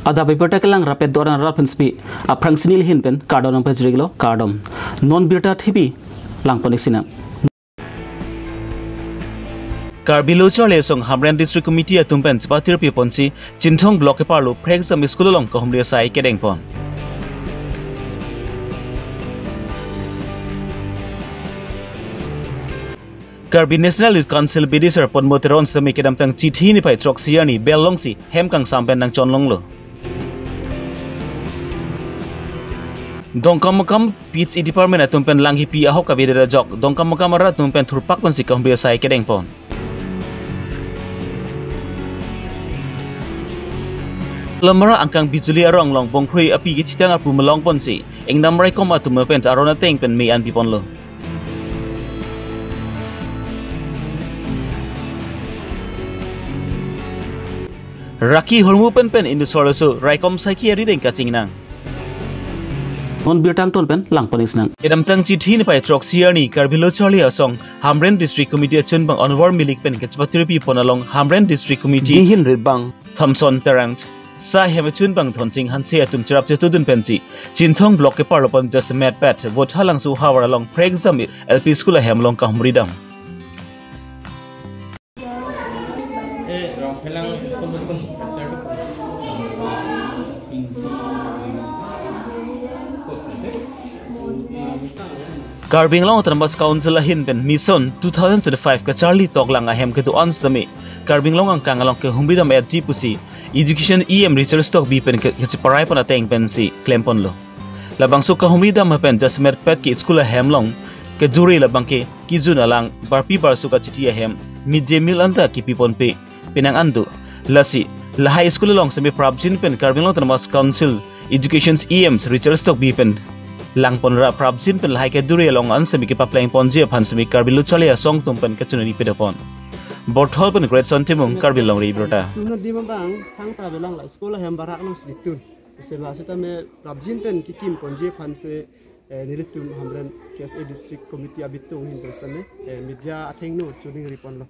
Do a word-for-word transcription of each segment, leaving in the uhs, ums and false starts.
Adap abirta kelang rapet doran rat pensepi aphrang si neli ahin pen kardom nangpajirlo, kardom. Non birta thepi langpon-ik sinang. Karbi Lo Charli Asong Hamren District Committee atum pen chepatirpi ponsi Chinthong Block keparlo Phrekjam School along kahumri asai kedengpon. Karbi National Youth Council bidisar Podmo Teron sitame kedamtang Chithi niphai throksi arni bel longsi hem kangsam pen nangchonlonglo. Dongkamukam P H E department atum pen langhipi ahok kavedet ajok Dongkamukam arat atum pen thurpak pensi kahumri asai kedengpon. Lamara angkang bijuli arong along bongkrui api kechitang arpu malong ponsi ingdam raikom atum pen aron ateng pen me-an piponlo. Rakhi hormu pen pen indusor aso raikom saiki arideng kachingnang. Non birta angton pen langpon-ik sinang. Kedamtang Chithi niphai throksi arni Karbi Lo Charli Asong Hamren District Committee achunbang Anwar Milik pen kachepatirpi pon along Hamren District Committee dihin ritbang Thamson Terang, sar hem achunbang Dhonsing Hanse atum cherap chetudun pensi Chinthong Block keparlo pen jasemet pet Votha Langso havar along Phrekjam L P School ahem along kahumri dam. Karbi Anglong Autonomous Council ahin pen Mission two thousand twenty-five kacharli toklang ahem kedo-an sitame Karbi Anglong angkang along kehumri dam-etji pusi Education E M Richard Tokbi pen ke-, kacheparai pon ateng pensi klemponlo. Labangso kahumri dam pen jasemet pet ke school ahem along keduri labang ke kijun alang barpi barsuk achithi ahem mid day meal anta kipi ponpe penang an do. Lasi lahai school along sitame prapjin pen Karbi Anglong Autonomous Council Education E M Richard Tokbi pen langpon ra prapjin pen lahai keduri along an sitame kepapleng ponji aphan sitame Karbi Lo Charli Asong atum pen kachinari pedapon. Borthol pen Great Son Timung, Karbi Longri Birta. Tun adim abang thangta avelang la school ahem barak along si tun. Isi la sitame prapjin pen kekim ponji aphan si, eh, nelitum Hamren K S A District Committee abitung ahin pen sitame, eh, media athengno choningri ponlo.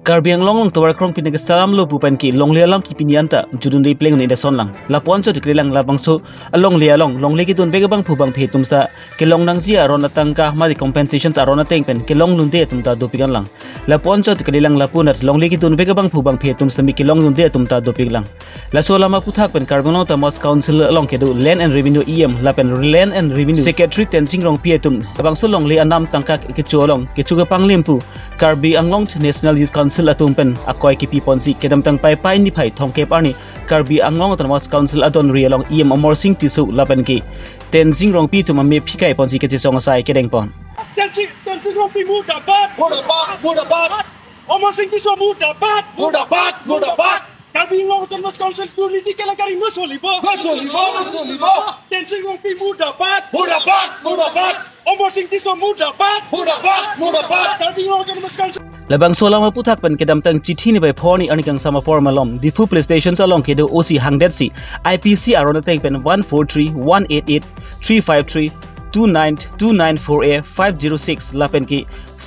Karbi Anglong along tovar krongpin ke salam lo pu pen ke longle alam kipini anta judunde pleng ne dason lang. Lapu-an chot kri lang labangso alongle along longle kedunvek abangphu bangphi atum ta kelong nangji aron atangka mate compensations aron ateng pen kelong lunde atum ta dopik an lang. Lapu-an chot kri lang lapu-anat longle kedunvek abangphu bangphi atum sitame kelong lunde atum ta dopik lang. Laso alam aphuthak pen Karbi Anglong Autonomous Council along kedo Land and Revenue E M lapen Land and Revenue Secretary Tensing Rongpi atum labangso longle anam tangka kecho along kecho kepanglim pu Karbi Anglong National Youth Council atum pen akoi kipi ponsi kedamtang Paipai niphai thomkep arni Karbi Anglong Autonomous Council adonri along E M Amarsing Tisso lapen ke Tensing Rongpi atum ame phikai ponsi kachesong asai kedengpon. Tensing, Tensing Rongpi murdabad! Murdabad! Murdabad! Amarsing Tisso murdabad! Murdabad! Murdabad! Karbi Anglong Autonomous Council দুর্নীতি কেলেংকারি নচলিব! নচলিব! নচলিব! Tensing Rongpi murdabad! Murdabad! Murdabad! Amarsing Tisso murdabad! Murdabad! Murdabad! Karbi Anglong Autonomous Council. Labangso alam aphuthak pen kedamtang Chithi niphai pho arni arni kangsam apor malom Diphu Police Station along kedo O C hangdetsi I P C aron ateng pen one four three, one eight eight, three five three, two nine, two nine four A, five zero six lapen ke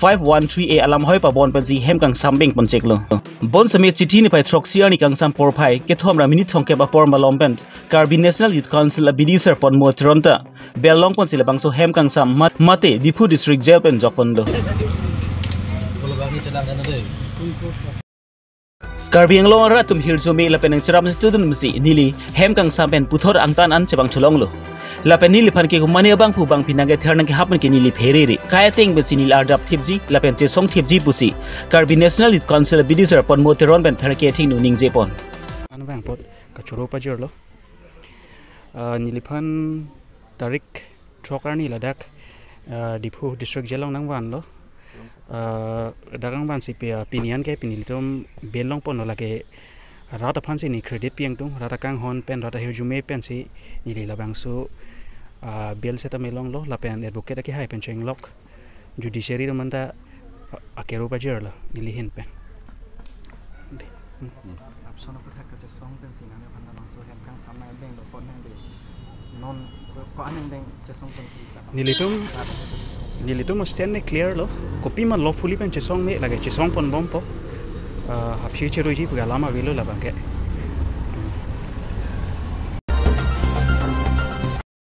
five one three A alam hoi pabon pensi hem kangsam beng poncheklo. Bonsitame Chithi niphai throksi arni kangsam porphai kethom ra minit thomkep apor malom pen Karbi National Youth Council abidisar Podmo Teron ta bel long ponsi labangso hem kangsam mat-, mate Diphu District Jail pen jokponlo. Karbi Anglong arat atum hirjume lapen nangcherap student mesi neli hem kangsam pen puthot angtan an chevang cholonglo. Lapen neliphan ke kumani abangphu bangphi nangkether nangkehap pen ke neli pherere. Kai ateng pensi neli arjap thipji lapen chesong thipji pusi Karbi National Youth Council abidisar Podmo Teron pen therke thingno ningjepon. An vangpot kachoro pajirlo. Ah, neliphan tarik throk arni ladak, ah, Diphu District Jail along nangvanlo. Ah, dak nangvansi pi-, ah, pini an ke pini nelitum bel longponlo lake rat aphansi ne credit pi-ingtung, rat akanghon pen rat ahirjume pensi neli labangso, ah, bel setame longlo lapen advocate akehai pen chenglok. Judiciary atum anta, a-, akero pajirlo neli ahin pen. Dei. Hmm. Apson aphuthak kachesong pensi nangphan labangso hem kangsam nang beng dokon nang dei. Non ko, ko-an nang beng chesong pon thik la. Nelitum, nelitum stand ne clear lo. Kopima lawfully pen chesong me lake chesong ponbompo. Ah, hapsi cheruji pu alam avelo labang ke.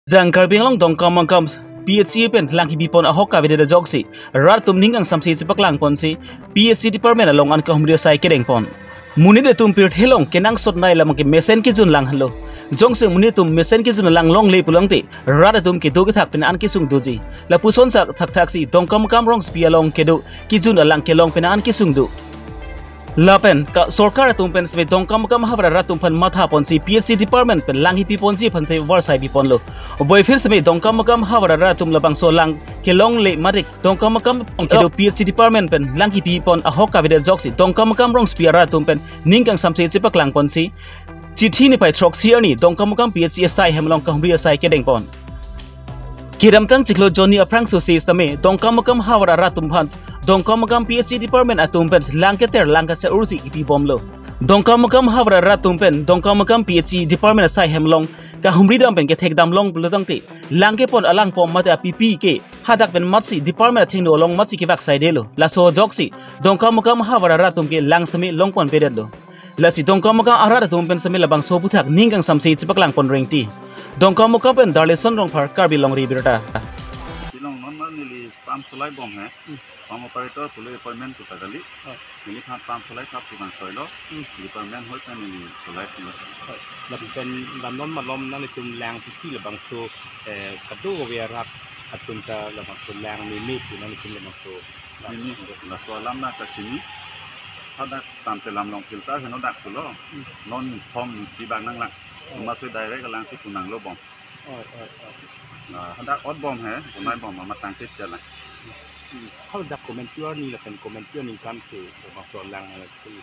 Jang Karbi Anglong Dongkamukam P H C pen lang kepipon ahok kavedet ajoksi rat atum ning kangsamse chepaklang ponsi P H C department along an kahumri asai kedeng pon. Monit atum pirthe along kenangsot nai labang ke mesen kejun lang henlo. Jongsi monit atum mesen kejun lang longle pulote rat atum kedo kethak pen an kesung doji. Lapuson sak thakthak si Dongkamukam rongsopi along kedo kejun alang kelong pen an kesung do. Lapen ke sorkar atum pen seme Dongkamukam havar arat atum aphan matha ponsi P H C department pen lang kepi ponji aphan si varsai pi ponlo. Voiphit seme Dongkamukam havar arat atum labangso lang kelongle marik Dongkamukam kedo P H C department pen lang kepi pon ahok kavedet ajoksi Dongkamukam rongsopi arat atum pen ning kangsamse chepaklang ponsi chithi niphai throksi arni Dongkamukam P H C asai hem along kahumri asai kedeng pon. Kedamtang chiklo jonni aphrangso si sitame Dongkamukam havar arat atum aphan Dongkamukam P H C department atum pen lang keter lang kase-ursi kepi bomlo. Dongkamukam havar arat atum pen Dongkamukam P H C department asai hem along kahumri dam pen kethek dam long pulotangte lang kepon alang pom mate apipi ke hadak pen matsi department athengno along matsi kevak saidelo. Laso ajoksi Dongkamukam havar arat atum ke lang seme long pon pedetlo. Lasi Dongkamukam arat atum pen seme labangso aphuthak ning kangsamse chepaklang pon rengti. Dongkamukam pen Darlison Rongphar, Karbi Longri Abirta. Shillong non ma neli pump solai bom he. Hmm. Pump operator pule appointment tu ta kali. Oh. Neli pump, pump solai thap tu bang soilo. Hmm. Department hoi ta neli solai pulo. Oh. Lapen la non malom nanglitum lang pisi labangso, eh, kadokave arat atum ta labangso lang meme pu nanglitum labangso. Chini, laso alam na kachini. Hadak tangte lam along filter heno dak pulo. Hmm. Non form kibang nanglang. Oh. Masih direct lang si punanglo bom. Oh, oh, oh. Na, hadak ot bom he, bonai bom, amat tangte chelang. Hmm. Hadak komentuar ni lapen komentuar ni kam ke, bom so lang na tu.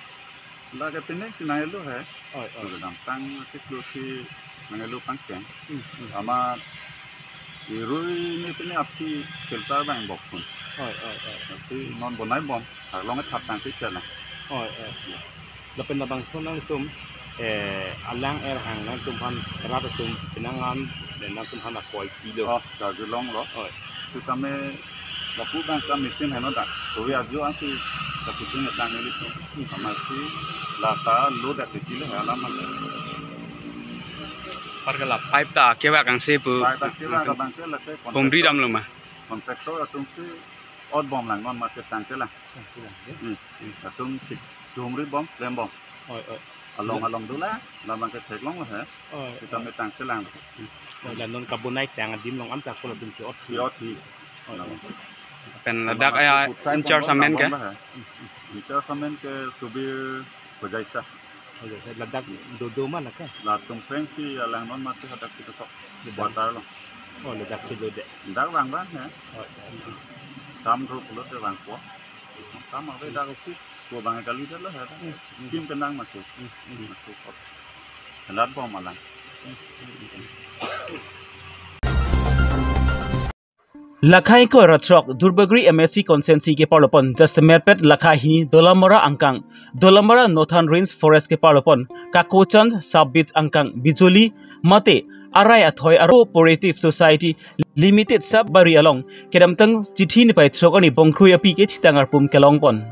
Dak ke pining si nanglo he. Oh, oh. Kedamtang chiklo si nanglo pangcheng. Hmm, hmm. Amat irui ni pini aphi filter bang bok pun. Oh, oh, oh. Si non bonai bom, hadak along thap tangte chelang. Oh, oh, oh. Lapen labangso nangtum, eh, alang erhang nangtum aphan rat atum pinangan, dan nangtum aphan akoi pilo. Oh, karjulonglo. Oh. Sitame lapu bang ka machine heno dak. Tuwi ajo ansi kapiting etang neli tu. Amatsi lata lo dak pipilo he alam an. Par ke la pipe ta kevak angse pu. Pipe ta kevak abang ke lake contractor. Humri damlo ma. Contractor atum si ot bom lang non ma ke tangte lang. Tangte lang, ya. Hmm. Hmm. Atum chik humri bom, klem bom. Oi, oi. Along, ya, along dolang, labang ke theklonglo he. Oi, sitame oi, tangte lang. Oi, la non kabonai tang adim along anta ko latum ke ot. Ke ot si. Oi, oi. Pen ladak, labang ya, ke put sai in charge bom amen ke? Bom he. In charge amen ke Subir Hojaisa. Hojaisa, ladak dodo ma lake? Latum peng si alang non mate hadak si ketok. Ladak. Water lo. Oh, ladak si dode. Dak vang vang he. Oh, oh. Kam ro pulote vangpo. Kam ave dak office. Ko bang kali dak lo he. Hmm, hmm. Scheme kenang mate. Hmm, hmm. Mate kok. Lat bom alang. Hmm, hmm, hmm. Lakhai ko rathrok Duarbagori M A C constituency keparlo pon jasemet pet lakhai hini Dolamara angkang, Dolamara Northern Range Forest keparlo pon Kakochan Sub Beat angkang Bijoli mate Arai Athoi Arong Cooperative Society Limited Sub Bari along kedamtang chithi niphai throk arni bongkrui api kethitang arpum kelong pon.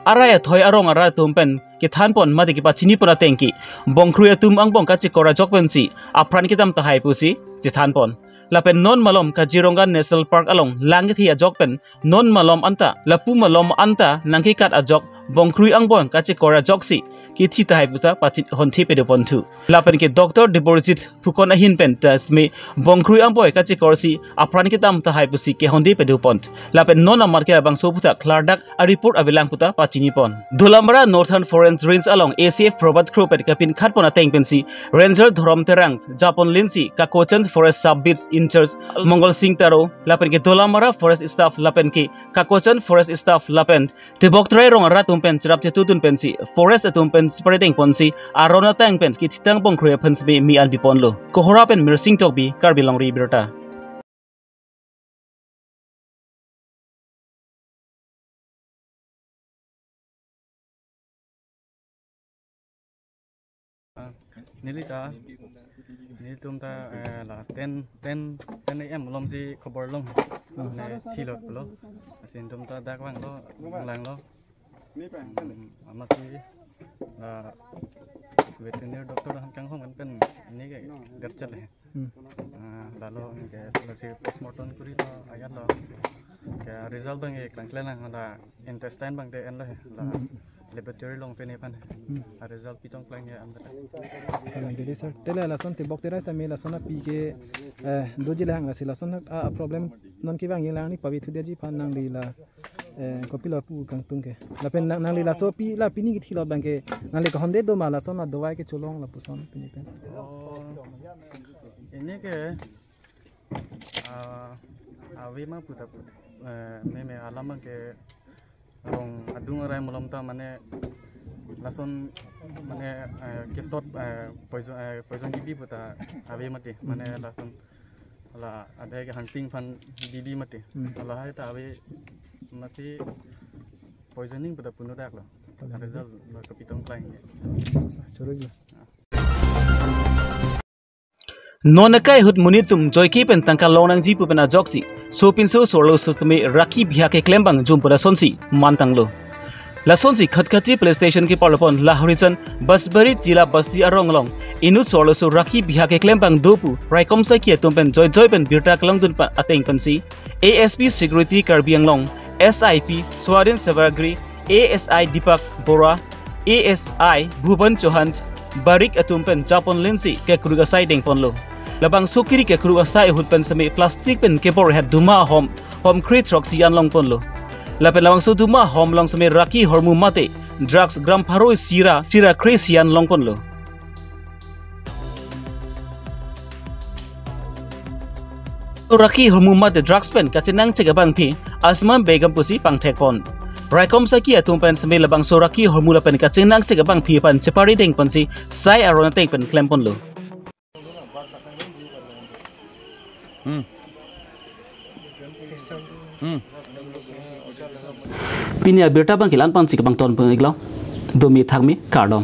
Arai Athoi Arong arat atum pen kethan pon mate kepachini pon ateng ke bongkrui atum angbong kachekor ajok pensi apran kedam tahai pusi chethan pon. Lapen non malom Kaziranga National Park along lang kethe ajok pen non malom anta, lapu malom anta nangkekat ajok bongkrui angbong kachekor ajoksi kethi tahai puta pachin honthe pedo pon thu. Lapen ke Doctor Deborjit Phukon ahin pen ta seme bongkrui angbong kachekor si apran kedam tahai pusi kehonde pedo pon. Lapen non amat ke labangso puta klardak a-report avelang puta pachini pon. Dolamara Northern Forest Range along A C F Prabhat Kro pen kapinkhat pon ateng pensi Ranger Dhorom Terang, Japon Linsi, Kakochan Forest Sub Beat in-charge Mongol Singh Taro, lapen ke Dolamara Forest Staff, lapen ke Kakochan Forest Staff, lapen Tebok Terai Rong arat atum pen cherap chetudun pensi Forest atum pen cheparedeng ponsi aron atang pen kethitang bongkrui aphan seme mi an pi ponlo. Kohora pen Mirsing Tokbi, Karbi Longri Abirta. Neli ta, nelitum ta, eh, la ten, ten, ten A M malom si khobor long. Ne thilot pulo. Lasi netum ta dak vanglo, langlo. Hmm, amatsi Ah, veterinary doctor han kanghong an pen ini ke gercel he. Hmm. Ah, lalo ke lasi postmortem kuri lo ayat lo. Ke result abang ke klangkle lang la intestine abang de en lo he. La Hmm. laboratory along pen epan he. Hmm. A result pitong klang he an. Kalang jadi sir. Tele lason tebok terai sami lason api ke, eh, doji lang lasi lason, ah, problem non kevang lang ni pavi thudeji aphan nangli la, eh, kopilo pu kangtung ke. Lapen nang, nangli laso pi la pini kithilot abang ke nangli kahonde do ma lason adawai kecholong lapuson pini pen. Oh, ini ke, ah, ave ma puta put. Eh, meme alam abang ke rong adung arai malom ta mane lason mane, eh, ketot, eh, poison, eh, poison gibi puta ave mati mane Hmm. lason la ada ke hunting aphan gibi mati. Hmm. Lahai ta ave mati poisoning puta punudak lo. Punudak. Ada jal lo kepitong klai. Choroi lo. Non akai ahut monit atum joike pen tangka longnangji pu pen ajoksi sopinso so-arloso tame rakhi bihak keklem abang jumpo lasonsi mantanglo. Lasonsi Khatkhati police station keparlo pon Lahorijan Basbari Tila Basti arong along inut so-arloso rakhi bihak keklem abang do pu raikom saki atum pen joijoi pen birta kelongdun pa ateng pensi A S P Security Karbi Anglong, S I P Swadin Savagri, A S I Deepak Bora, A S I Bhuban Chauhan, Barik atum pen japon lensi kekruk asai dengponlo. Labangso kiri kekruk asai ahut pen seme plastic pen kebor het duma ahom, hom kre throksi an longponlo. Lapen labangso duma ahom along seme rakhi hormu mate drugs gram pharo isi ra, isi ra kre isi an longponlo. Rakhi hormu mate drugs pen kachenangchek abangpi Asma Begum pusi pangthekpon. Raikom saki atum pen seme labangso rakhi hormu lapen kachenangchek abangpi aphan chepari dengponsi sai aron ateng pen klemponlo. Hmm. Hmm. Pini abirta abang ke la-an pensi kebang ton pon iklo. Domi thakmi kardom.